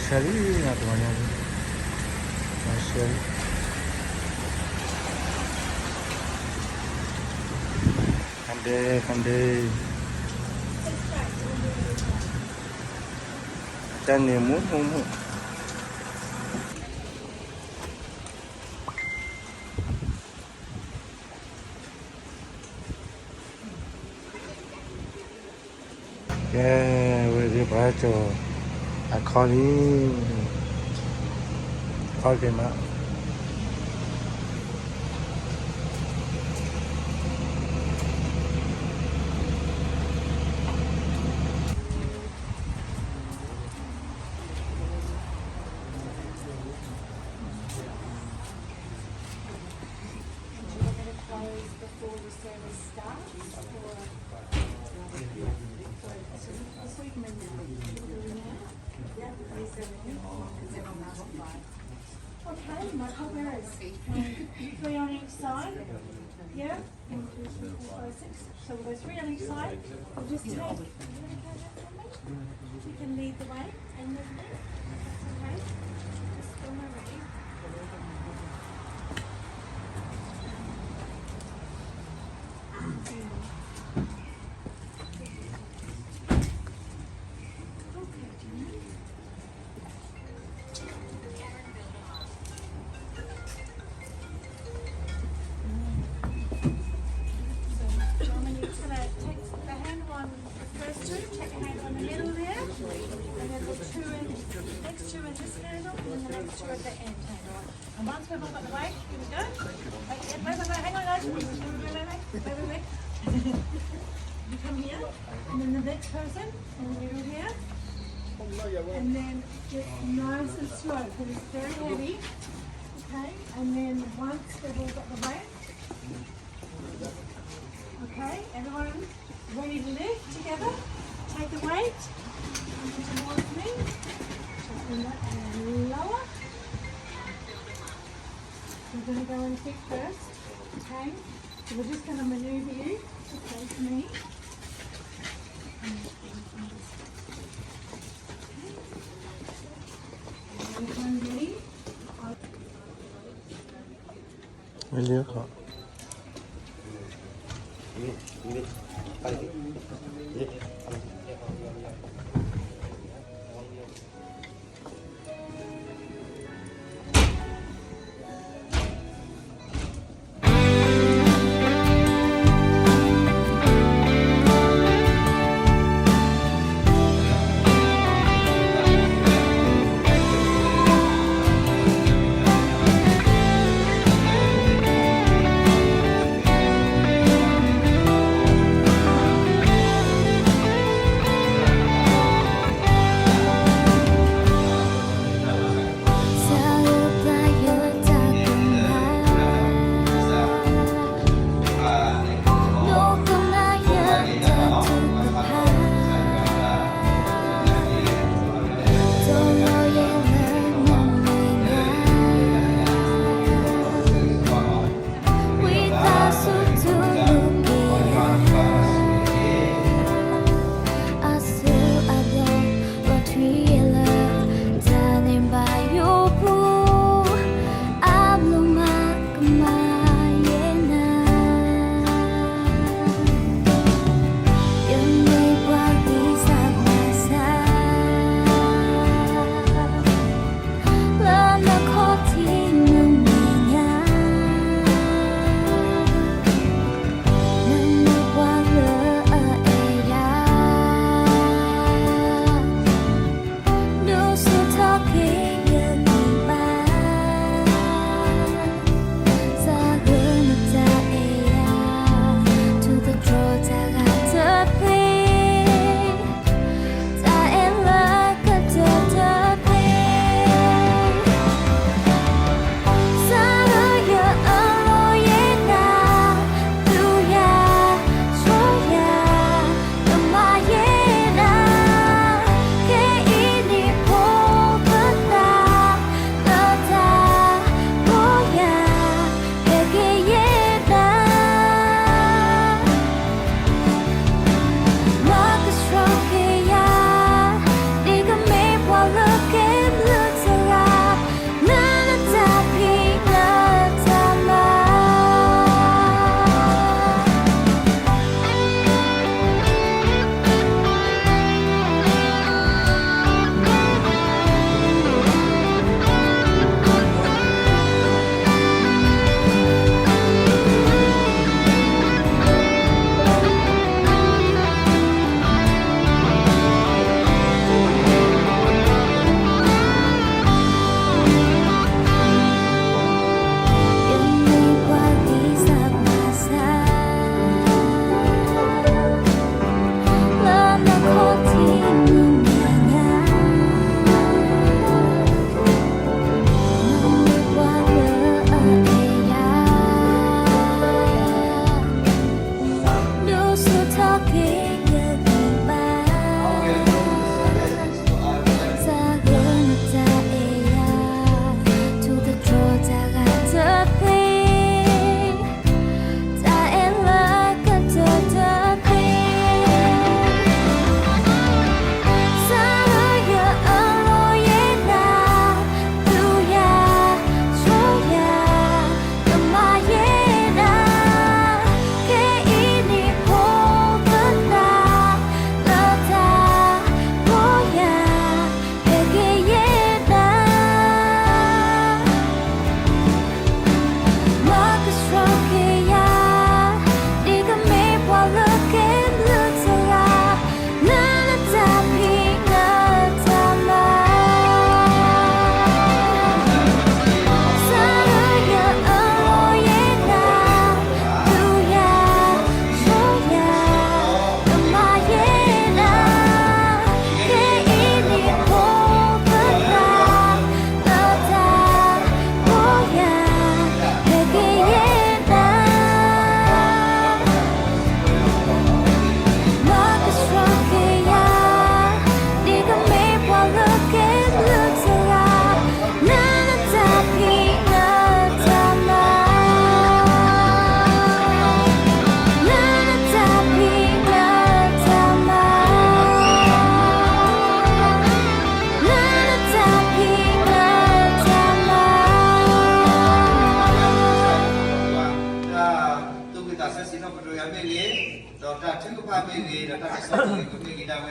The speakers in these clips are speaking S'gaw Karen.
ရှဲလံ တမၤညါလံ, ရှဲလံ, ခါဒဲ ခါဒဲ, တၢ်န့ၣ်မူမူမူ ကဲ, ဝဲဒၣ်ပှၤကၠီၤ အခီလံ, ခီက့ၤမး. And do you want me to close before the service starts? Or, so, so we can move now. Yep, please, so we can, because everyone else is fine. Okay, my cupbearers, um, three on each side. Yeah, one, two, three, four, five, six. So we'll go three on each side. We'll just take, you can lead the way and move me. That's okay. Just feel my ready. So, Dominique's gonna take the handle on the first two, take the handle in the middle there, and then the two in, next two in this handle, and then the next two at the end handle. And once we've all got the weight, here we go. Wait, yeah, wait, wait, wait, hang on, guys. Wait, wait, wait, wait, wait, wait, wait. You come here, and then the next person in the middle here. And then just nice and slow, because it's very heavy. Okay, and then once they've all got the weight, okay, everyone ready to lift together. Take the weight, come towards me. Just bring that and lower. We're gonna go in feet first, okay? So we're just gonna maneuver you to face me. Everyone ready? မ့ၢ်လၢခီ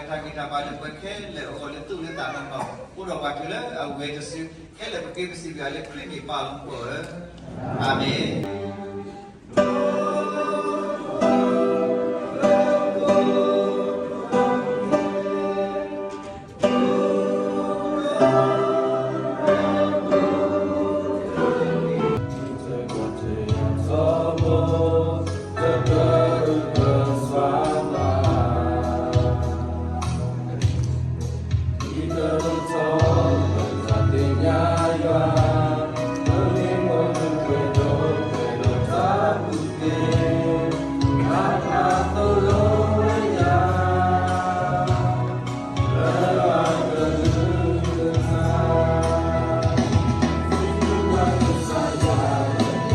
တၢ်ဂံၢ်တၢ်ဘါလၢပဝဲခဲလၢာ်အဂီၢ်လၢသူၣ်လၢသးနီၢ်နီၢ် အိၣ်ဒီးပှၤတုၤလၢအဝဲတစု ခဲလၢာ်ပဃ့ပစံးဘျုးအီၤလၢခရံာ်မ့ၢ်ပၢ်လီၤမူခ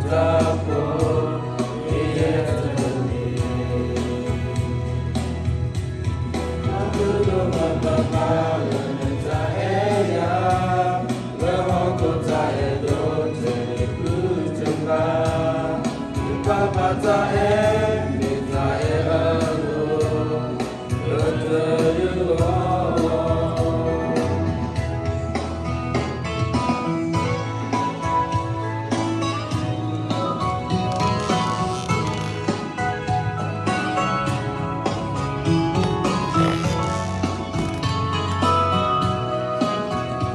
ိၣ်ဧ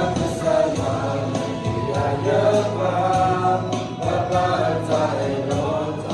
ၢ,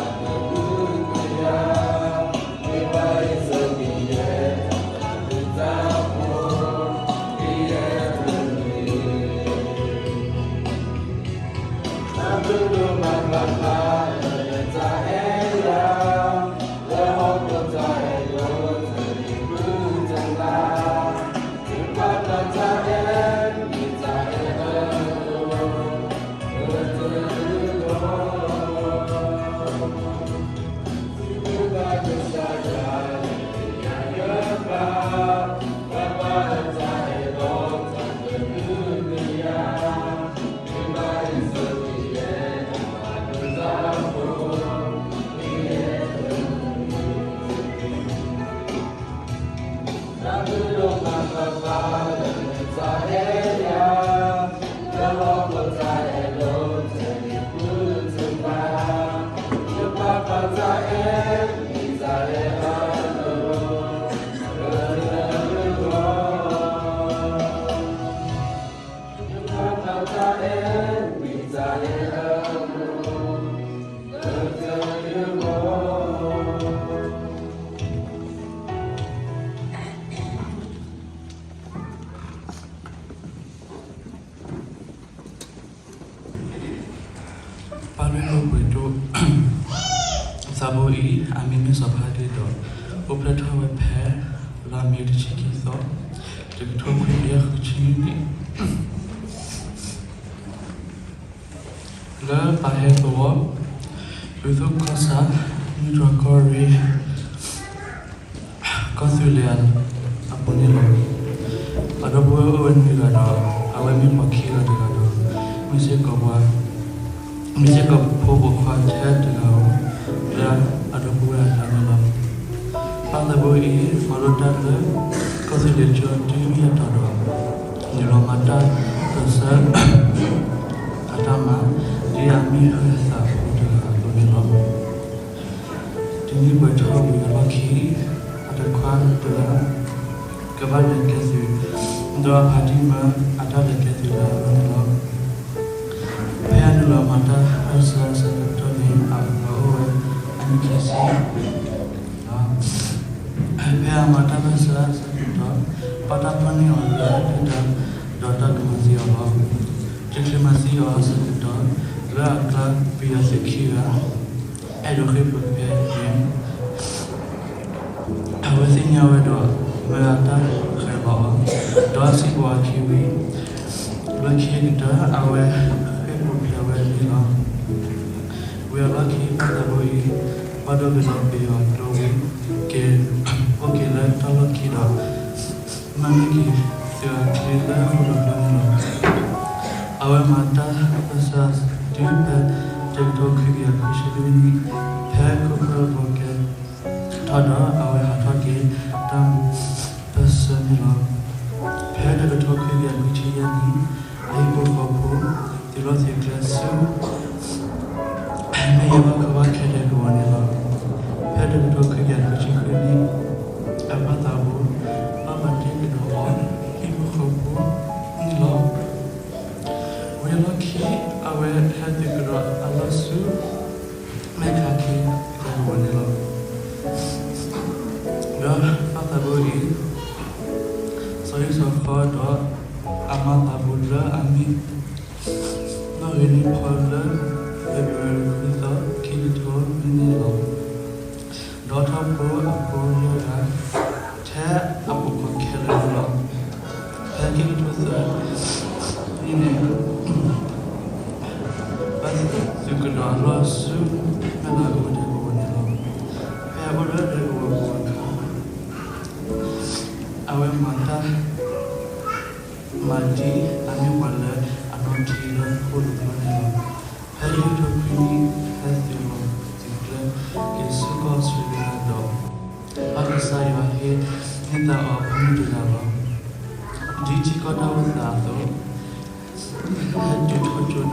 အၤမ့ၣ်. ပၢ်လၢအိၣ်ဘှံးဒိၣ် သးဘိအံၤ အမံၤမ့ၢ်စီၤဖါဒ့ဒီး အိၣ်ဖျဲၣ်ထီၣ်ဝဲဖဲ လါမ့ၤတဆံခံသီ တကထိခွံကယၤဃုဆံနံၣ်န့ၣ် လၢပၢ်ဟဲသဝီ ဒူသိၣ်ကီၢ်ဆၣ် မုၢ်တြီၢ်ကီၢ်ရ့ၣ် ကီၢ်သူလ့ၤအပူၤန့ၣ်လီၤ. အဒီပုၢ်ဝဲၢ်အိၣ်ဝဲနွံဂၤဒီး အဝဲမ့ၢ်ပိာ်ခံဂၤတဂၤဒီး မ့ၢ်စ့ၢ်ကီးပှၤ မ့ၢ်စ့ၢ်ကီးဖိပိာ်ခွါထဲတဂၤဧိၤ လၢအဒီပုၢ်ဝဲၢ်အကျါန့ၣ်လီၤ. ပၢ်သးဘိအံၤ မၤလိတၢ်လၢ ကီၢ်သူလ့ၤကၠိတုၤမ့ၢ်အတီၢ်ဒီး နုာ်လီၤမၤတၢ်ပၢၢ်ဆၢ အတၢ်မၤ ဒ်အမ့ၢ်ဟုၣ်အသးအပူၤတဂၤအသိးန့ၣ်လီၤ. တနံၣ်ပှဲၤထီၣ်ဝံၤအလီၢ်ခံ အတခွါတဂၤ ကဘၣ်လဲၤကဲသုး ဒီးအဖါတံၢ်မၢအတၢ်လဲၤကဲသုးလၢအလိၤန့ၣ်လီၤ. ဖဲအနုာ်လီၤ မၤတၢ်ပၢၢ်ဆၢအဆၢကတီၢ်န့ၣ် အအိၣ်ဝဲအနံၣ်ခံဆံလီၤ. ဖဲအမၤတၢ်ပၢၢ်ဆၢအဆၢကတီၢ်, ပၢ်တၢ်ဖီၣ်န့ၢ်အီၤလၢဒုၣ်ဒါ, ဒီးတၢ်ကမၤသံအီၤလီၤ. တချုးမၤသံအီၤအဆၢကတီၢ်, လၢအကျါ ပယီၤသုးခံဂၤ အဲၣ်ဒိးဃ့ၢ်ပူၤဖဲန့ၣ် အဝဲသ့ၣ်ညါဝဲဒီး မၢအတၢ်ဃဲၤလီၤအီၤ, ဒီးအစံၣ်ပှၤခံဝံၤ, လၢခံကတၢၢ် အဝဲဃ့ၢ်ပူၤဖျဲးဝဲန့ၣ်လီၤ. ဝံၤအလီၢ်ခံ ပၢ်သးဘိအံၤ ဘၣ်ဒိကဒီးပယီၤဒိဝံၤ က့ၤအိၣ်က့ၤလၢတၢ်လီၢ်ခံဒီး မၤန့ၢ်က့ၤသုးအချံလၢဃိၣ်လိာ်ကျိန့ၣ်လီၤ. အဝဲမၤတၢ်ပၢၢ်ဆၢတုၤဖဲ တကထိခွံကယၤခွံဆံလွံၢ်နံၣ်, ဖဲခိၣ်ဖၢၣ်ဘီကဲထီၣ်ဒီး အဝဲဟးထီၣ်က့ၤတၢ်ပၢၢ်ဆၢန့ၣ်လီၤ. ဖဲတကထိခွံကယၤခွံဆံယဲၢ်နံၣ်, အဟံၣ်ဖိဃီဖိ သုးလီၢ်သုးကျဲဆူ မ့ၢ်ယဲၢ်ဘၣ်ကဘၣ်ခဲဒဲးကဝီၤန့ၣ်လီၤ. ဖဲတကထိခွံကယၤခွံဆံခွံနံၣ်, အပၢ်သးဘိ ဘၣ်မၤတ့ၢ်ကဒီးအီၤ ဟံၣ်ဖိဃီဖိန့ၣ်လီၤ. ဝံၤအလီၢ်ခံ အဝဲဟဲသုးကဒီးအလီၢ်ဆူ မဲၢ်ခးခ့ကဝီၤန့ၣ်လီၤ. ဒီးပၢ်သးဘိအံၤ စီၤဟံၣ်စီၤဃီဒီးအမါသးဘိလၢအမံၤ နီၣ်ဂံၢ်န့ၣ်ဖီလၢ February ခွံသီ ခံကထိနွံနံၣ်လီၤ. ဒီးထီၣ်ဖိအဖိယဲၢ်ဂၤ ထဲအပိာ်ခွါခဲလၢာ်န့ၣ်လီၤ. ဖဲခံကထိသၢနံၣ်န့ၣ် ဘၣ်သုးကဒီးအလီၢ်ဆူ မဲၢ်လးကဝီၤဒဲကဝီၤန့ၣ်လီၤ. ဖဲအအိၣ်လၢဒဲကဝီၤအခါ အဝဲမၤတၢ် မၤဒ်အမ့ၢ်ပှၤလၢအနီၣ်ထံလၢဃိၣ်လိာ်ကျိန့ၣ်လီၤ. ဖဲခံကထိခွံနံၣ် ဟဲသုးလီၢ်သုးကျဲ က့ၤဆူကီၢ်အီစထြ့လယါဒီး ဘၣ်ကစၢ်ယွၤဟ့ၣ်န့ၢ်သါအီၤအမုၢ်တဂၤလီၤ. ဒ်ထံကီၢ်တၢ်အိၣ်သးအသိး ဟဲတုၤထီၣ်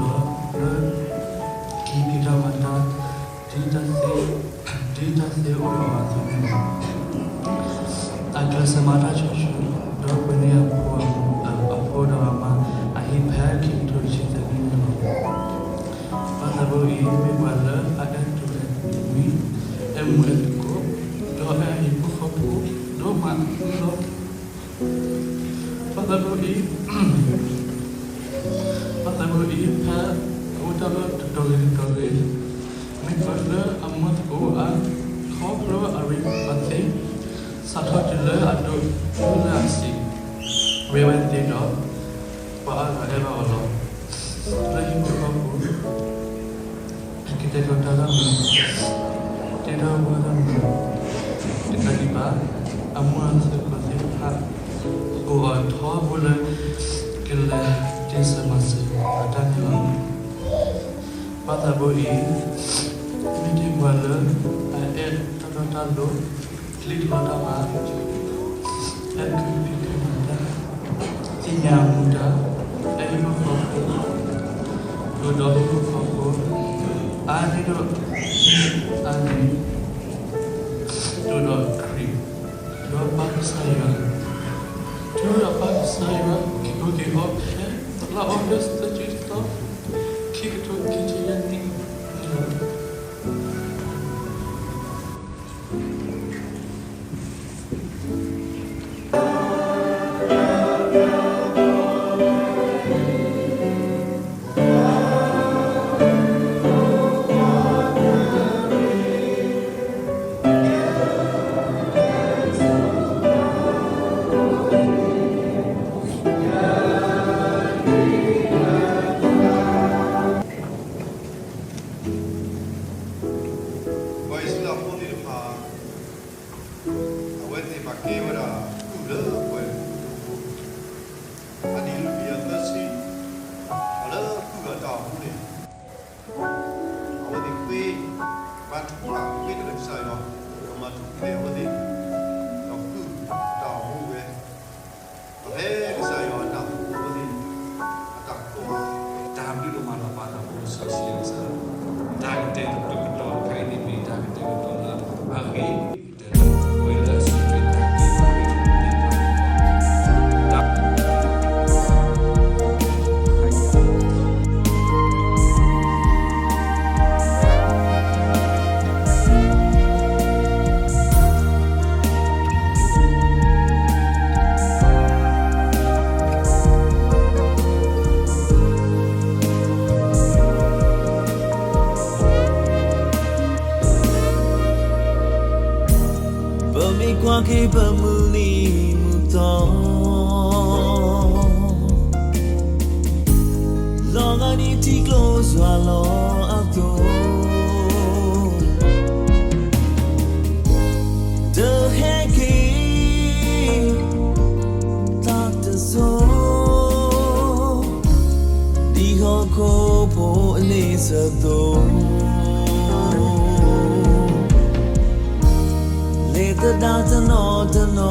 ကၠိဒီး လၢ ကဟံးက့ၤတၢ်မၤတၢ် ဒ်တၢ်သ့ ဒ်တၢ်သ့အိၣ်ဒီးအီၤအသိးန့ၣ်လီၤ. အကျဲးစၢးမၤတၢ်ဆိဆိ ဒီးပှ့ၤန့ၢ်အဖိ အဖိဒီးအမါအဟံၣ်ဖဲခံကထိတဆံသၢနံၣ်န့ၣ်လီၤ. ပၢ်သးဘိအံၤ မ့ၢ်ပှၤလၢအအဲၣ်တူၢ်အဲၣ်မံ အဲၣ်မူအဲၣ်သကိး ဒီးအဲၣ်အဟံၣ်ဖိဃီဖိဒိၣ်မးန့ၣ်လီၤ. ပၢ်သးဘိအံၤ ပၢ်သးဘိအံၤ ဖဲအအိၣ်တၢ်လီၢ်တတီၤဂ့ၤတတီၤဂ့ၤ မ့ၢ်ပှၤလၢအမူသကိးအါ ခီဖျိအရ့အသ့ စးထီၣ်တုၤလၢအဒိၣ်လၢအဆံး ရ့ဝဲသ့ဒီး ပှၤအါဂၤအဲၣ်ဘၣ်အီၤလီၤ. လၢဟံၣ်ဖိဃီဖိ ကတဲာ်ကတီၤတၢ်မၤ တဲထီၣ်ဝဲတၢ်မၤ တကးဒံးဘၣ် အမူအသကိးသ့ၣ်တဖၣ် အိၣ်အထီဘိလၢ ကလဲၤတ့ၢ်စၢၤမၤစၢၤအတၢ်န့ၣ်လီၤ. ပၢ်သးဘိအံၤ မ့ၢ်တ့ၢ်ပှၤလၢအအဲၣ်တၢ်တီတၢ်လိၤ လံၣ်တလီတၢ်ဘၣ် အဲၣ်ကဖံးကမၤတၢ် သ့ၣ်ညါအမူဒါ အဲၣ်ဟံၣ်ဖိဃီဖိ ဒိၣ်ဒီးဟံၣ်ဖိဃီဖိ အါန့ၢ်ဒိၣ် အါန့ၢ် ဒိၣ်ဒီးခရံာ် ဒီးပၢ်ကစၢ်ယွၤ တုၤအပၢ်ကစၢ်ယွၤ က့ၤအိၣ်က့ၤအီၤဖဲ လါအီကူးသၢဆံတသီ ခံကထိခံဆံယဲၢ်နံၣ်န့ၣ်လီၤ. ပှၤအံၣ်စရ့လးဖိသ့ၣ်တဖၣ် အဝဲသ့ၣ်ဘၣ်ကဲဝဲဒၣ်ကုၢ်လၢပှဲၤ အနံၣ်လွံၢ်ကယၤသၢဆံ ပှၤလၢကုၢ်အတၢ်အိၣ်မူန့ၣ် အဝဲသ့ၣ်ဃ့ မၤထူၣ်ဖျဲးဃ့တၢ်လၢကစၢ်ယွၤ ဒီးမၤထူၣ်ဖျဲးအဝဲသ့ၣ် ဒီးကုၢ်အတၢ်အိၣ်မူဝဲ ဒီးဖဲကစၢ်ယွၤအတၢ်အိၣ်မူအဝဲသ့ၣ် အတၢ်ကိး တၢ်ဘျုးဒိၣ်မးလီၤ ပၢ်သးဘိစီဆှံကစၢ်, တၢ်ကတဲာ်ကတီၤတခါအံၤန့ၣ်မ့ၢ်တၢ်ကတဲာ်ကတီၤလၢ အဂ့ၤကတၢၢ်လၢပဝဲလၢအစံးထွဲတၢ်က့ၤတၢ်က့ၤတၢ်က့ၤတၢ်က့ၤတၢ် မ့ၢ်ကွၢ်က့ၤပမုၢ်နံၤမုၢ်သီ, လီၤဂာ်ဒ်ထံကျိစွၣ်လီၤအသိး, တဟဲက့ၤ သးတစိၤ, ဒ်ဟီၣ်ခိၣ်ဖိအန့ဆၢၣ်အသိး, လဲၤသဒၣ်တနီၤတနီၤ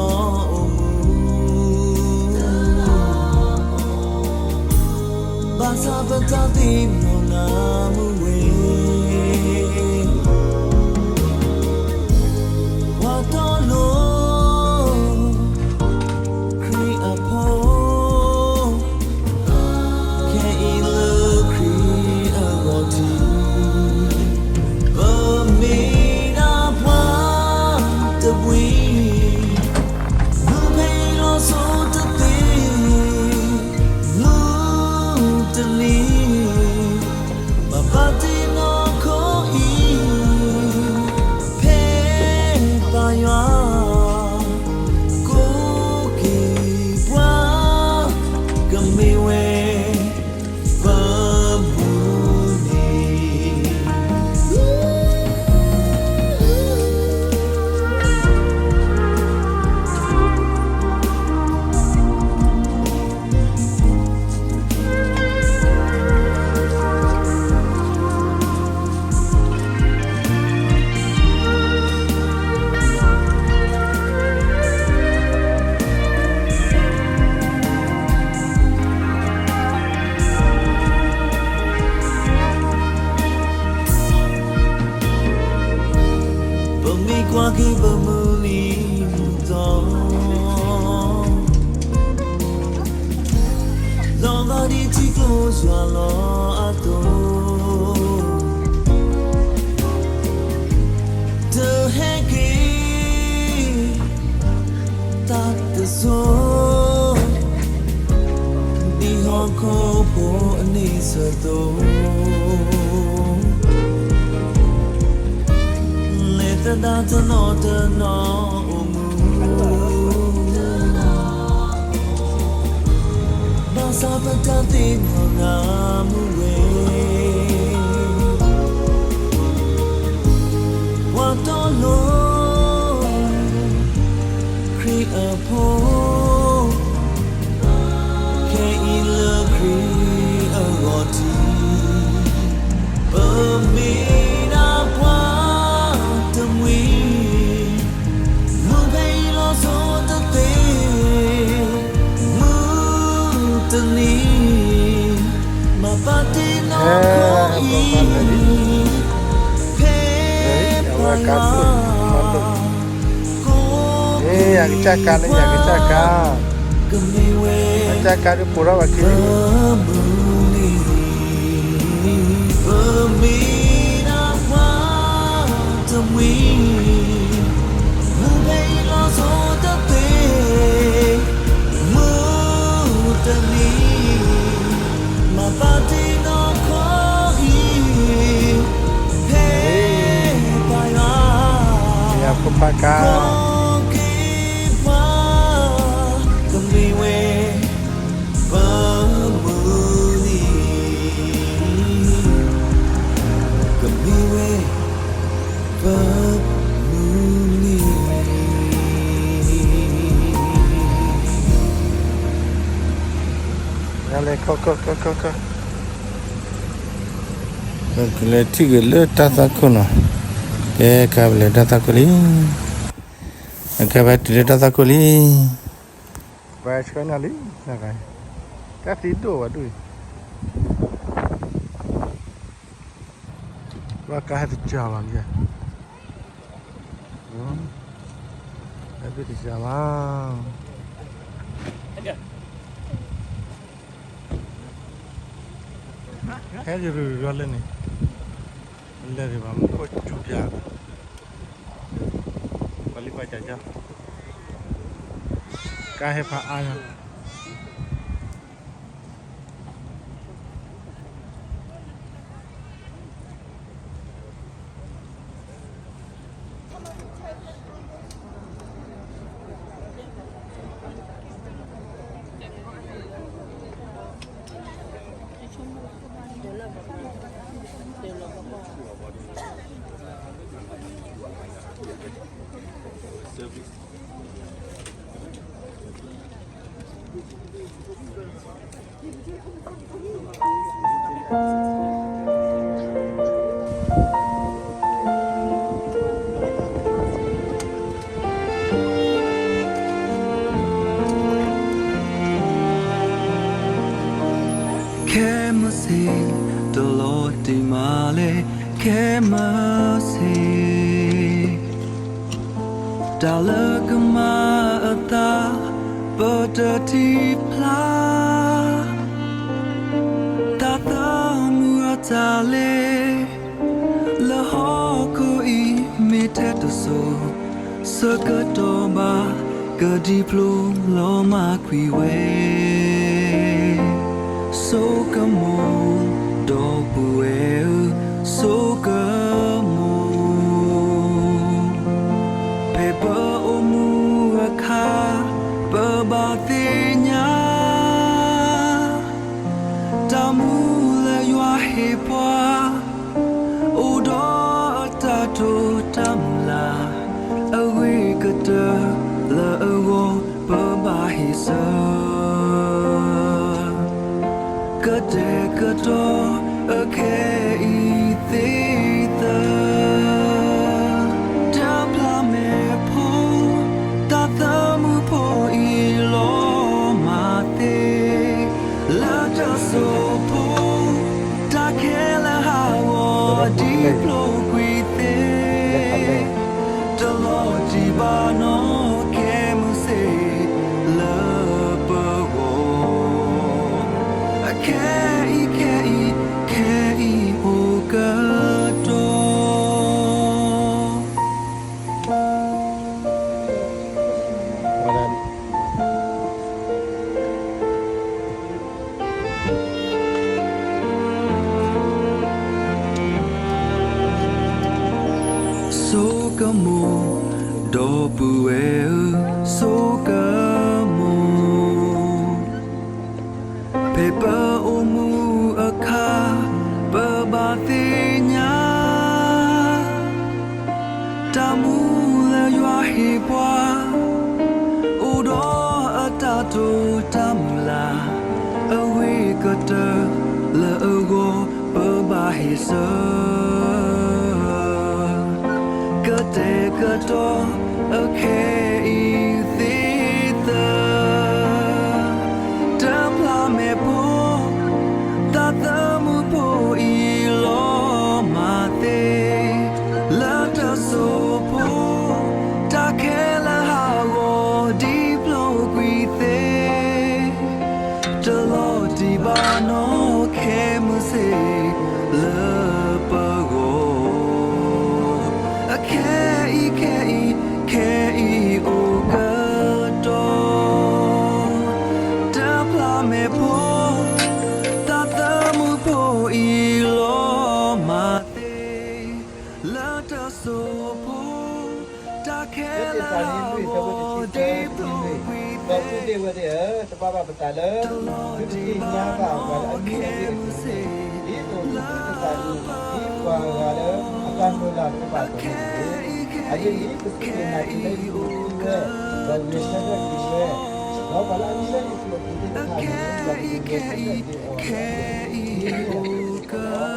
အိၣ်မူ, ဘၣ်ဆၣ်ပတၢ်သ့ၣ်နီၣ်နၤမုာ်ဝဲ, ပှၤတီလိၤ ခရံာ်အဖိ, ခဲအံၤလၢခရံာ်အဂီၢ်ထံး, ပမ့ၢ်ဒၣ်ပှၤတမှံၤ, မုၢ်ဖဲအံၤလီၤစိၤတသ့, မုၢ်တနံၤ ဘၣ်ပာ်တ့ၢ်နီၢ်ခိအံၤ, ဖဲပၢ်ယွၤ ကိးက့ၤပှၤ, ကမ့ၢ်ဝဲ ပမုၢ်နံၤ ပမ့ၢ်ကွၢ်က့ၤပမုၢ်နံၤမုၢ်သီ, လီၤဂာ်ဒ်ထံကျိစွၣ်လီၤအသိး, တဟဲက့ၤ သးတစိၤ, ဒ်ဟီၣ်ခိၣ်ဖိအန့ဆၢၣ်အသိး, လဲၤသဒၣ်တနီၤတနီၤအိၣ်မူ, ဘၣ်ဆၣ်ပတၢ်သ့ၣ်နီၣ်နၤမုာ်ဝဲ, ပှၤတီလိၤ ခရံာ်အဖိ, ခဲအံၤလၢခရံာ်အဂီၢ်ထံး, ပမ့ၢ်ဒၣ်ပှၤတမှံၤ, မုၢ်ဖဲအံၤလီၤစိၤတသ့, မုၢ်တနံၤ ဘၣ်ပာ်တ့ၢ်နီၢ်ခိအံၤ, ဖဲပၢ်ယွၤ အကစၢ်ကါလၢယကစၢ်ကါ, အကစၢ်ကါဒုးပိာ်ထီၣ်ဘၣ်ခံလံ, ပမ့ၢ်ဒၣ်ပှၤတမှံၤ, မုၢ်ဖဲအံၤလီၤစိၤတသ့, မုၢ်တနံၤ ဘၣ်ပာ်တ့ၢ်နီၢ်ခိအံၤ, ဖဲပၢ်ယွၤ ဖိဖးကါ, ကမ့ၢ်ဝဲ ပမုၢ်နံၤ, ကမ့ၢ်ဝဲ ပမုၢ်နံၤ, လဲၤခီခီခီခီခီ, ပကလဲၤထံၣ်က့ၤလၢတၢ်သွၣ်ခိၣ်နီၤ, ကဲ ကဘၣ်လဲၤတၢ်သွၣ်ခိၣ်လံ, ကဘၣ်တုၤလၢတၢ်သွၣ်ခိၣ်လံ, ပှၤဆှၢနၤလံ, တၢ်သံဒိၣ်ဘၣ်ဒိၣ်အံၤ, ဘၣ်ကါဟဲတစှၤဘၣ်, ဟဲတစှၤဘၣ်, ဟဲယရူၤရူၤလၢန့ၣ်, လဲၤဒံးဘၣ်မူခိၣ်စူၤပၠး, ပှၤလံပှၤကၠၢ်ကၠၢ်, ကါဟဲဖးအါညါ. အ ခဲမုၢ်ဆ့ၣ်, တလီၤတံၢ်မးလၢ ခဲမုၢ်ဆ့ၣ်, တၢ်လၢကမၤအသး ပတထံၣ်ဖျါ, တၢ်သးမုာ်အတၢ်လဲၤ လၢဟီၣ်ခိၣ်အံၤ မ့ၢ်ထဲတစိၤ ဆၢကတီၢ်ဘၣ် ကဒံဖျိလီၤမၢ်ကွံာ်ဝဲ ဆိကမိၣ်, ဒီပုၢ်ဝဲၢ်ဧၢ, ဆိကမိၣ်, ဖဲပအိၣ်မူအခါ ပဘၣ်သ့ၣ်ညါ တၢ်မူလၢယွၤဟ့ၣ်ပှၤ အိၣ်ဒီးအတၢ်တိာ်တၢ်မုၢ်လၢ် အဂ့ၤကတၢၢ်လၢအဂီၢ် ပဘၣ်ဟ့ၣ်ဆၢ ကတဲာ်ကတီၤအခဲအံၤသ့သၢ တၢ်ဖျါမဲာ်ဖိ တၢ်သးမုာ်ဖိအံၤလီၤမၢ်သ့ လၢတၢ်စိာ်ဖိ တၢ်ခဲလၢာ်ဟးဂီၤဒ်ဖျိကွံာ်သ့ တလီၤတံၢ်ဘၣ်နီၣ် ခဲမုၢ်ဆ့ၣ်လၢပဂီၢ် အခဲအံၤ ခဲအံၤ ခဲအံၤအိၣ်ကတီၢ် ဆိကမိၣ်, ဒီပုၢ်ဝဲၢ်ဧၢ, ဆိကမိၣ်, ဖဲပအိၣ်မူအခါ ပဘၣ်သ့ၣ်ညါ တၢ်မူလၢယွၤဟ့ၣ်ပှၤ အိၣ်ဒီးအတၢ်တိာ်တၢ်မုၢ်လၢ် အဂ့ၤကတၢၢ်လၢအဂီၢ် ပဘၣ်ဟ့ၣ်ဆၢ ကတဲာ်ကတီၤအခဲအံၤသ့သၢ တၢ်ဖျါမဲာ်ဖိ သးသမူဖိအံၤလီၤမၢ်သ့ လၢတၢ်စိာ်ဖိ တၢ်ခဲလၢာ်ဟးဂီၤဒ်ဖျိကွံာ်သ့ တလီၤတံၢ်ဘၣ်နီၣ်ခဲမုၢ်ဆ့ၣ်လၢပဂီၢ် အခဲအံၤခဲအံၤ ခဲအံၤအိၣ်ကတီၢ် တၢ်ဖျါမဲာ်ဖိ သးသမူဖိအံၤလီၤမၢ်သ့ လၢတၢ်စိာ်ဖိ တၢ်ခဲလၢာ်ဟးဂီၤဒ်ဖျိကွံာ်သ့ ဒီပုၢ်ဝဲၢ်သ့ၣ်ဧၢ, တဘၣ်ဘၣ်ပသးလၢ ပကသ့ၣ်ညါဘၣ်ပှၤလၢအမံၤအသ့ၣ်အပူၤန့ၣ် ဒ်သိးပကသ့ၣ်ညါဘၣ် ဒ်ပှၤဂၤလၢအတၢ်မုၢ်လၢ်သ့ၣ်တဖၣ်အသိးန့ၣ်တက့ၢ်. အဂ့ၢ်ဒ်အံၤ, ပစူၢ်က့ၤနာ်က့ၤလၢယွၤကသုဝဲ, ဒီးဂဲၤဆၢထၢၣ်က့ၤဝဲ, ဒီးပှၤလၢအမံၤလၢယွၤအပူၤသ့ၣ်တဖၣ်န့ၣ် ဒီးပကဂဲၤဆၢထၢၣ်က့ၤအီၤလီၤ.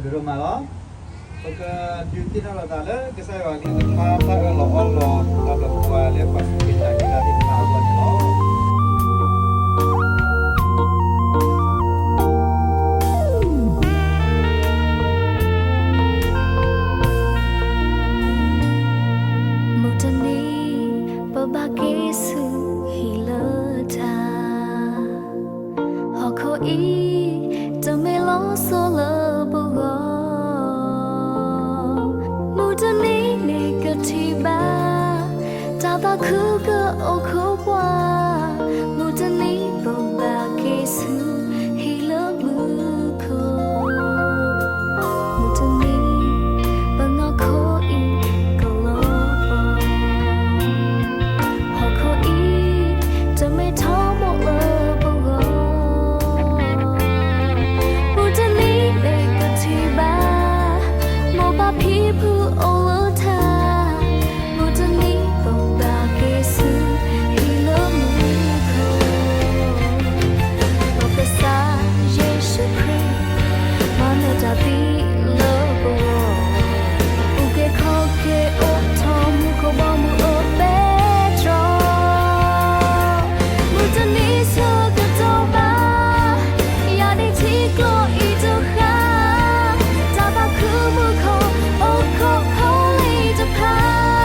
ဒိၣ်ဒိၣ်မးလီၤ. ပကဒုးသ့ၣ်နီၣ်လိာ်သးလၢကစၢ်ယွၤအကလုၢ်ကထါ တၢ်အၢၣ်လီၤအီလီၤ ဒီးပှၤလၢပှၤကူၣ်က့ၤနာ်က့ၤတၢ်သ့ၣ်တဖၣ်အဂီၢ်န့ၣ်လီၤ. မုၢ်တနံၤ ပဘၣ်က့ၤဆူဟံၣ်လၢတၢ် ဟီၣ်ခိၣ်အံၤ တမ့ၢ်လီၤဆီလၢပဂီၢ်, မုၢ်တနံၤန့ၣ်ကထံၣ်ဘၣ် တၢ်သးခုကအိၣ်ခိးပှၤ, မုၢ်တနံၤပဘၣ်က့ၤဆူဟံၣ်လၢမူခိၣ်, မုၢ်တနံၤ ပနီၢ်ခိအံၤကလီၤဘီ ဟီၣ်ခိၣ်အံၤ တမ့ၢ်ထီဘိလၢပဂီၢ်, မုၢ်တနံၤန့ၣ်ကထံၣ်ဘၣ် မိၢ်ပၢ်ဖံဖုအိၣ်လၢထါ, မုၢ်တနံၤပဘၣ်က့ၤဆူဟံၣ်လၢမူခိၣ်, ပကစၢ်ယ့ၣ်ၡူးခရံာ် မၤနၢၤတၢ်သံလၢပဂီၢ်, အုၣ်က့ၤခီၣ်က့ၤအိးထီၣ်မူခိၣ်ဘီမုၢ်အပဲတြီ, မုၢ်တနံၤဆၢကတီၢ်ဘၣ် ယၤန့ၣ်ထံကျိအံၤတဃၣ်, တၢ်သးခုမူခိၣ် အိၣ်ခိးဖိလံၤတဖၣ်,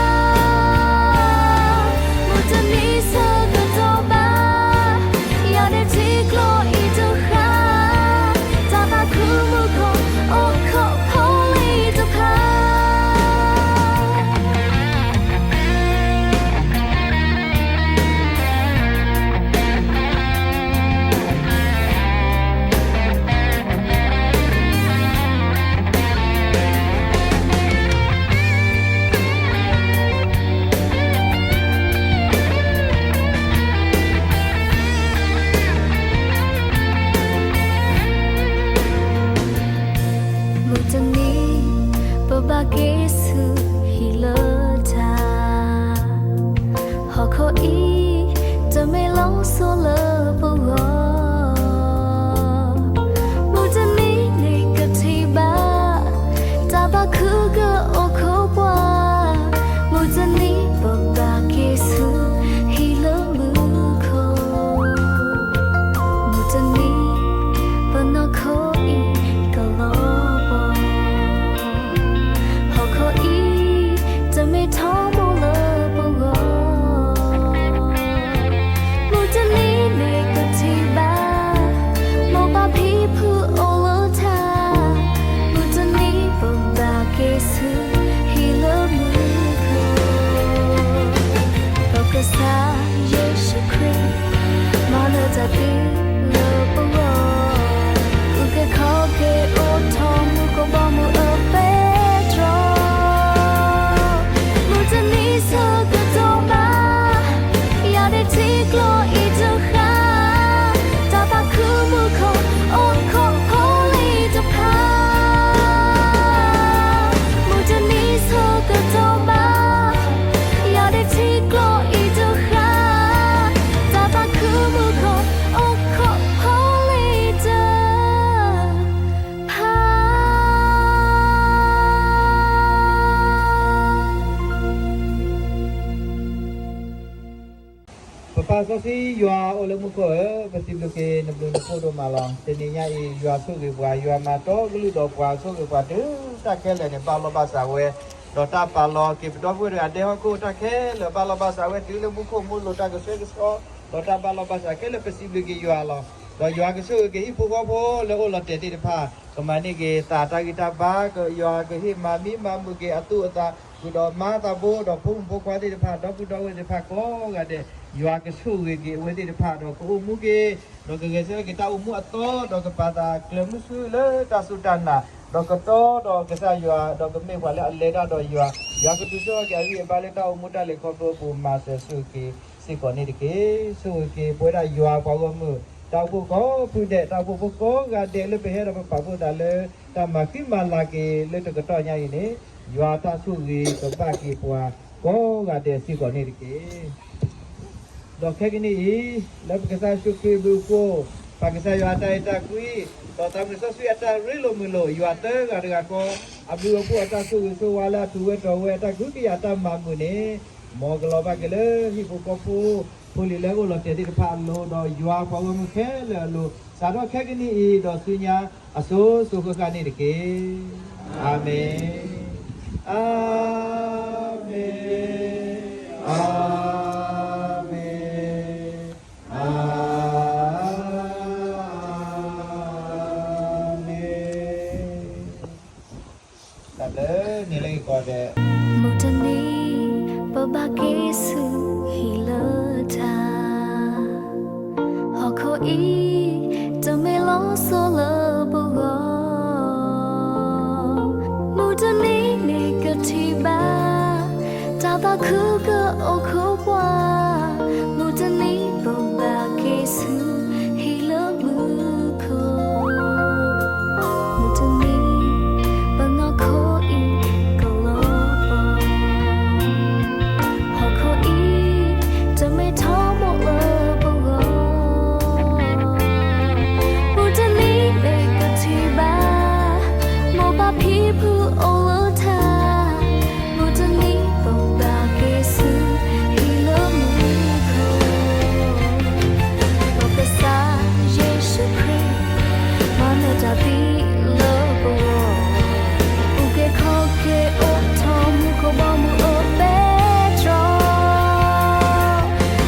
မုၢ်တနံၤဆၢကတီၢ်ဘၣ် ယၤန့ၣ်ထံကျိအံၤတဃၣ်, တၢ်သးခုမူခိၣ် အိၣ်ခိးဖိလံၤတဖၣ် မုၢ်တနံၤ ပဘၣ်က့ၤဆူဟံၣ်လၢတၢ်, ဟီၣ်ခိၣ်အံၤ တမ့ၢ်လီၤဆီလၢပဂီၢ်, မုၢ်တနံၤန့ၣ်ကထံၣ်ဘၣ် တၢ်သးခုကအိၣ်ခိးပှၤ, မုၢ်တနံၤပဘၣ်က့ၤဆူဟံၣ်လၢမူခိၣ်, မုၢ်တနံၤ ပနီၢ်ခိအံၤကလီၤဘီ ဟီၣ်ခိၣ်အံၤ တမ့ၢ်ထီဘိလၢပဂီၢ်, မုၢ်တနံၤန့ၣ်ကထံၣ်ဘၣ် မိၢ်ပၢ်ဖံဖုအိၣ်လၢထါ, မုၢ်တနံၤပဘၣ်က့ၤဆူဟံၣ်လၢမူခိၣ်, ပကစၢ်ယ့ၣ်ၡူးခရံာ် မၤနၢၤတၢ်သံလၢပဂီၢ်, အုၣ်က့ၤခီၣ်က့ၤအိးထီၣ်မူခိၣ်ဘီမုၢ်အပဲတြီ, မုၢ်တနံၤဆၢကတီၢ်ဘၣ် ယၤန့ၣ်ထံကျိအံၤတဃၣ်, တၢ်သးခုမူခိၣ် အိၣ်ခိးဖိလံၤတဖၣ်, မုၢ်တနံၤဆၢကတီၢ်ဘၣ် ယၤန့ၣ်ထံကျိအံၤတဃၣ်, တၢ်သးခုမူခိၣ် အိၣ်ခိးဖိလံၤတဖၣ် ပပၢ်စီဆှံယွၤအိၣ်လၢမူခိၣ်ဧၢ, ပစံးဘျုးက့ၤနဘျုးနဖှိၣ်ဒိၣ်မးလီၤ. တနံၤညါအံၤ ယွၤဆိၣ်ဂ့ၤပှၤ, ယွၤမၤတီကလုၢ်ဒီးပှၤဆိၣ်ဂ့ၤပှၤတုၤတၢ်ခဲလၢာ်န့ၣ် ဘၣ်လီၢ်ဘၣ်စးဝဲ, ဒီးတၢ်ပာ်လီၤက့ၤပဒီပုၢ်ဝဲၢ်တဂၤဒဲဟီၣ်ခိၣ်တၢ်ခဲလၢာ် ဘၣ်လီၢ်ဘၣ်စးဝဲတုၤလၢမူခိၣ်မူလိၤတၢ်ကဆှဲကဆှီ, ဒီးတၢ်ဘၣ်လီၢ်ဘၣ်စးခဲလၢာ်ပစံးဘျုးက့ၤယွၤလီၤ. ဒီးယွၤကဆိၣ်ဂ့ၤက့ၤဟံၣ်ဖိဃီဖိလၢအိၣ်လီၤတဲာ်သ့ၣ်တဖၣ်, ကမၤန့ၢ်က့ၤသးတၢ်ဂံၢ်တၢ်ဘါ, ယွၤကဟ့ၣ်မၤမံမၤမုာ်က့ၤအသူၣ်အသး, ဃုာ်ဒီးမါသးဘိ ဒီးဖိမုၣ်ဖိခွါသ့ၣ်တဖၣ်, ဒီပုၢ်ဒီဝဲၢ်သ့ၣ်တဖၣ်ကိးဂၤဒဲး, ယွၤကဆိၣ်ဂ့ၤက့ၤအဝဲသ့ၣ်တဖၣ်, ဒီးကအိၣ်မူက့ၤ, ဒီးကဂဲၤဆၢထၢၣ်က့ၤတၢ်အိၣ်မူအသီ, ဒီးကပာ်သးကျၢၤမုဆူလၢတၢ်စူၢ်တၢ်နာ်, ဒီးကတီဒီးကစၢ်ယွၤ, ဒီးကမ့ၢ်ပှၤလၢအလဲၤတၢ်ဒီးယွၤ, ယွၤကဒုးဆိၣ်ထီၣ်က့ၤအဂံၢ်အဘါလၢတၢ်အိၣ်မူတၢ်လဲၤခီဖျိအပူၤ မၤစၢၤဆိၣ်ဂ့ၤက့ၤစ့ၢ်ကီးန့ၣ်တက့ၢ်. ဆိၣ်ဂ့ၤက့ၤပဝဲဒၣ်ယွၤပှၤဂီၢ်မုၢ်, တၢ်အိၣ်ဖှိၣ်ကိးဖုဒဲး, တၢ်အိၣ်ဖှိၣ်ဖိကိးဂၤဒဲးလၢပဟဲဒီးပပာ်ဖှိၣ်သးလၢ တၢ်မၤဃံမၤလၤက့ၤလၢတကတီၢ်ညါအံၤန့ၣ်, ယွၤတၢ်ဆိၣ်ဂ့ၤကဘၣ်က့ၤပှၤကိးဂၤဒဲးစ့ၢ်ကီးန့ၣ်တက့ၢ်. ဒီးခဲကနံၣ်အံၤ, လၢပကစၢ်ယ့ၣ်ၡူးခရံာ်အဘျုးအဖှိၣ်, ပၢ်ကစၢ်ယွၤအတၢ်အဲၣ်တၢ်ကွံ, ဒီးသးမုၢ်စီဆှံအတၢ်ရ့လိာ်မုာ်လိာ် ယွၤသၢဂၤတဂၤဃီ, အဘျုးအဖှိၣ်အတၢ်ဆိၣ်ဂ့ၤဆိၣ်ဝါလၢအထူးဝဲတီၤဝဲအတၢ်ကဟုကယာ်တၢ်မၤမုာ်န့ၣ်, မ်ကလီၤဘၣ်က့ၤလၢဟံၣ်ဖိဃီဖိ, ဖိလံၤလၢအအိၣ်လီၤတဲာ်သ့ၣ်တဖၣ်အလိၤ, ဒီးယွၤပှၤဂီၢ်မုၢ်ခဲလၢာ်အလိၤ, စးထီၣ်ခဲကနံၣ်အံၤ ဒီးဆူညါအစိၤစိၤဃၣ်ဃၣ်န့ၣ်တက့ၢ်. အၤမ့ၣ်, အၤမ့ၣ်, အၤမ့ၣ်, အၤမ့ၣ်. တၢ်ဘျုးန့ၣ်လၢကီးဒဲး, မုၢ်တနံၤ ပဘၣ်က့ၤဆူဟံၣ်လၢတၢ်, ဟီၣ်ခိၣ်အံၤ တမ့ၢ်လီၤဆီလၢပဂီၢ်, မုၢ်တနံၤန့ၣ်ကထံၣ်ဘၣ် တၢ်သးခုကအိၣ်ခိးပှၤ, မုၢ်တနံၤ ပဘၣ်က့ၤဆူဟံၣ်လၢမူခိၣ်, မုၢ်တနံၤ ပနီၢ်ခိအံၤကလီၤဘီ, ဟီၣ်ခိၣ်အံၤ တမ့ၢ်ထီဘိလၢပဂီၢ်, မုၢ်တနံၤန့ၣ်ကထံၣ်ဘၣ် မိၢ်ပၢ်ဖံဖုအိၣ်လၢတၢ်, မုၢ်တနံၤ ပဘၣ်က့ၤဆူဟံၣ်လၢမူခိၣ်, ဒီးကစၢ်ယ့ၣ်ၡူးခရံာ် မၤနၢၤတၢ်သံလၢပဂီၢ်, အုၣ်က့ၤခီၣ်က့ၤအိၣ်ထီၣ်မူခိၣ်ဘီမုၢ်အပဲတြီ,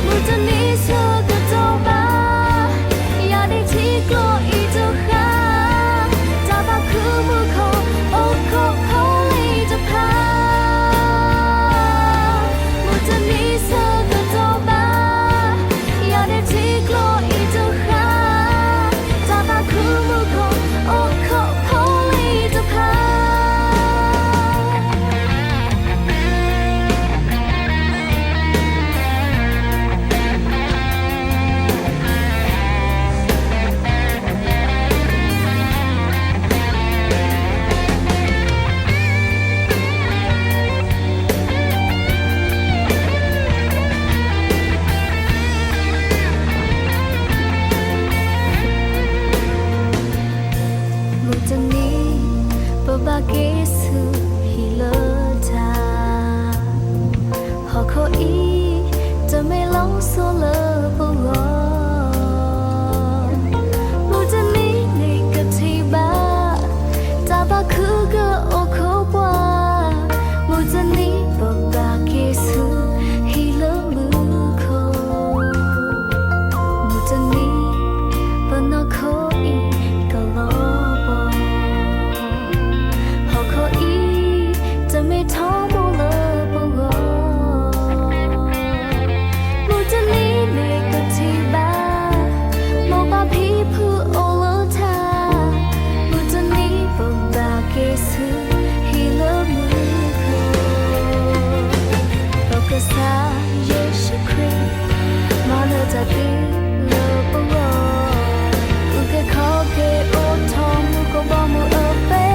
မုၢ်တနံၤဆၢကတီၢ်ဘၣ် ယၤဒ့ထံကျိအံၤတဃၣ်, တၢ်သးခုမူခိၣ် အိၣ်ခိးဖိလံၤတဖၣ်, မုၢ်တနံၤဆၢကတီၢ်ဘၣ် ယၤဒ့ထံကျိအံၤတဃၣ်, တၢ်သးခုမူခိၣ် အိၣ်ခိးဖိလံၤတဖၣ်. မုၢ်တနံၤ ပဘၣ်က့ၤဆူဟံၣ်လၢတၢ်, ဟီၣ်ခိၣ်အံၤ တမ့ၢ်လီၤဆီလၢပဂီၢ်, မုၢ်တနံၤန့ၣ်ကထံၣ်ဘၣ် တၢ်သးခုကအိၣ်ခိးပှၤ, မုၢ်တနံၤ ပဘၣ်က့ၤဆူဟံၣ်လၢမူခိၣ်, မုၢ်တနံၤ ပနီၢ်ခိအံၤကလီၤဘီ, ဟီၣ်ခိၣ်အံၤ တမ့ၢ်ထီဘိလၢပဂီၢ်, မုၢ်တနံၤန့ၣ်ကထံၣ်ဘၣ် မိၢ်ပၢ်ဖံဖုအိၣ်လၢတၢ်, မုၢ်တနံၤ ပဘၣ်က့ၤဆူဟံၣ်လၢမူခိၣ်, ဒီးကစၢ်ယ့ၣ်ၡူးခရံာ် မၤနၢၤတၢ်သံလၢပဂီၢ်, အုၣ်က့ၤခီၣ်က့ၤအိၣ်ထီၣ်မူခိၣ်ဘီမုၢ်အပဲ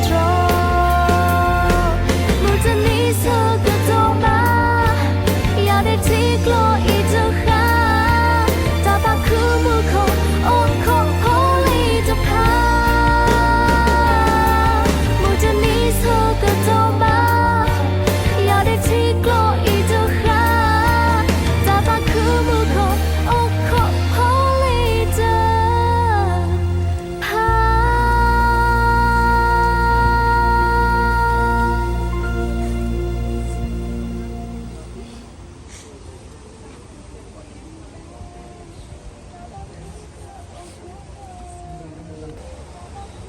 တြီ, မုၢ်တနံၤဆၢကတီၢ်ဘၣ် ယၤဒ့ထံကျိအံၤတဃၣ်, တၢ်သးခုမူခိၣ် အိၣ်ခိးဖိလံၤတဖၣ်, မုၢ်တနံၤဆၢကတီၢ်ဘၣ် ယၤဒ့ထံကျိအံၤတဃၣ်, တၢ်သးခုမူခိၣ် အိၣ်ခိးဖိလံၤတဖၣ်.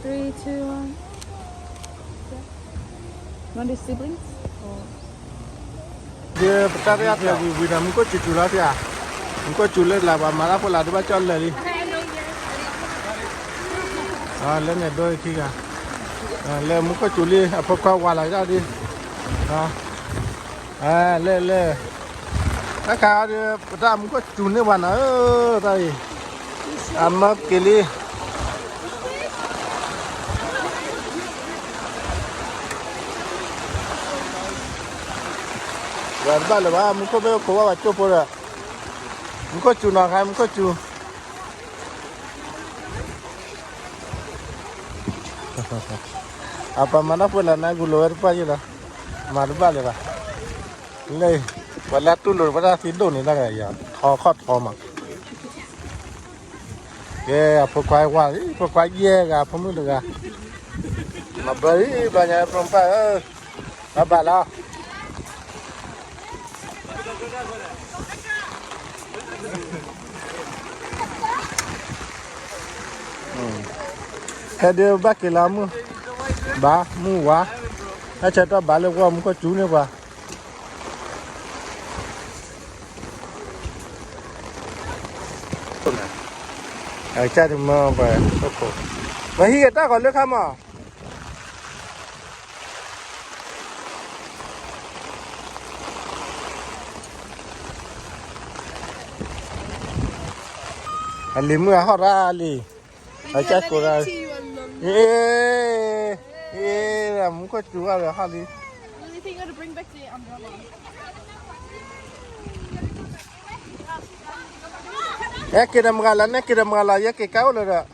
Three, two, one. Want the siblings? Or ပတၢ်ရဲၣ်အတၢ်ဝံၤဝံၤဒီး မူခိၣ်စူၤစူၤလီၤဖဲဧါ, မူခိၣ်စူၤလၢလၢ် ပှၤမၤတၢ်ဖိလၢဒုးဘၣ်ကၠီၣ်လၢာ်လံ, လၢန့ၣ်ဒိခံဂၤ, လၢမူခိၣ်စူၤလံ အဖိခွါဝၤလီၤဒၣ်ဒုး, လၢလၢ တၢ်ခါအီၤဒီး ပတၢ်မူခိၣ်စူၤန့ၢ်ဝဲနီၤဧၢ, တၢ်အံၤ အမၢက့ၤလံ, ဝဲတဘၣ်လၢၤဘၣ် မူခိၣ်မ့ၢ်အိၣ်ခိးဝဲဝဲကၠိဖိဒီး, မူခိၣ်စူၤနီၤခါ မူခိၣ်စူၤ. အပှၤမၤတၢ်ဖိလၢနဂုာ်လိာ်ဝဲတပှၢ်ယဲလီၤ, မၤတဘၣ်လၢၤဘၣ်, လၢ, ပှၤလၢတူၢ်လိာ်ပတၢ်သံဒိၣ်န့ၣ်တၢ်ဂၤယၤ ထီခီၣ်ထီမး, ကဲ အဖိခွါဝါလံ ဖိခွါယဲၢ်ဂၤ ဖိမုၣ်တဂၤ, မၤဘၢလံ ဘျီညါ ဖိမုၣ်ပၢ်ဧၢ, ဘၣ်ဘၣ်လီၤ ဟဲဒုးဘၣ်က့ၤလီၤမုၢ်, ဘၣ်မုၢ်ဝါ, ဟဲဆၢထၢၣ်ဘၣ်လၢပှၢ်မူခိၣ်စူၤန့ၢ်ပှၤ, အကစၢ်တမၢပှၤ, မဟံးကတၢ်ဂီၤလၢခါမး အလံၤမုၣ်အဟီၣ်ရၣ်လံ, အကၢ်ကိးရၣ်, အ့, အ့, မူခိၣ်စူၤဝဲဟီၣ်လံ, ဟဲက့ၤဒီးမုၢ်ဂၤလီၤ နဲက့ၤဒီးမုၢ်ဂၤလီၤ ယဲက့ၤကါအိၣ်လၢဒီး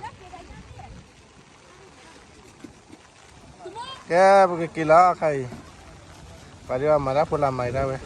ကဲ ပကက့ၤလီၤခါအံၤ, ပှၤဒ်အမၤတၢ်ဖိလၢမၤဒၣ်ဝဲ,